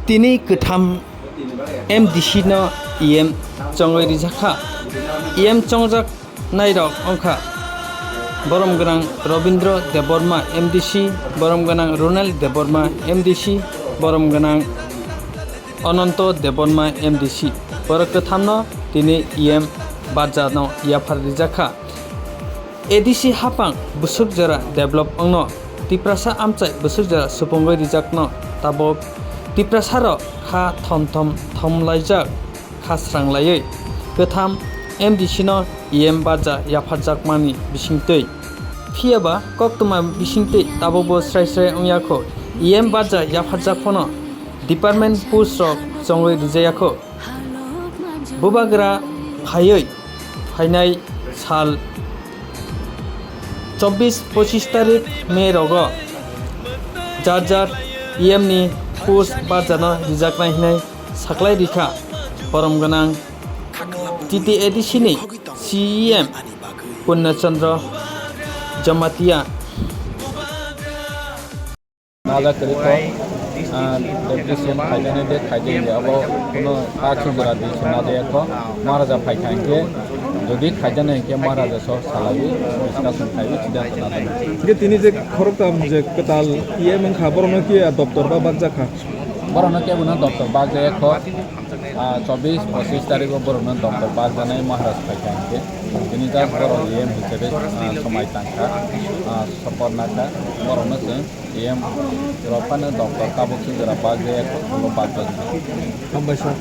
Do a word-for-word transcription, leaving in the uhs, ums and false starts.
Tini kwtham M D C no E M chongwi rijak kha. E M chongjak nairok wngkha borom gwnang Robindra Debbarma M D C, borom gwnang Ronald Debbarma M D C, borom gwnang Ananto Debbarma M D C. Borok kwthamno tini E M barjano yaphar rijak kha. A D C hapang bwswk jora develop wngno, Tiprasa amchai bwswk jora supungwi rijakno tabuk Tiprasarok kha thom thom thomlaijak kha sranglaiwi kwtham M D C no E M barja yapharjakmani bisingtwi. Phiyaba koktwma bisingtwi tabukbo srai srai wngya kho, E M barja yapharjak phano department post rok chongwi rijaya kho. Bubagra phaiwi phainai sal chobbish pochish tarik May rogo jar jar E M ni post barjano rijaknai hinwi saklai rikha borom gwnang T T A D C ni C E M Purna Chandra Jamatia. Naja kwrwi kho, ah, deputy C M khaijani de khaijani de, abo kuno tak sujura di suna de kho, Maharaja phaikha hinkhe, jodi khaijani hinkhe Maharaja so salaiwi discussion khaiwi siddhanto najani. Hinkhe tini je khoroktham je kwtal E M wngkha, borokno khe doptor ba bakjak kha? Borokno kebono doptor bakjak kho, ah, chobbish pochish tarigo borokno doptor bakjanai Maharaj phaikha hinkhe, tini just borok E M hisabe, ah, somai tangkha, ah, sopor nakha, borokno chwng E M rok phano doptor tabuk se jora bak jaya kho, ulo bak jaya. Hambai sir.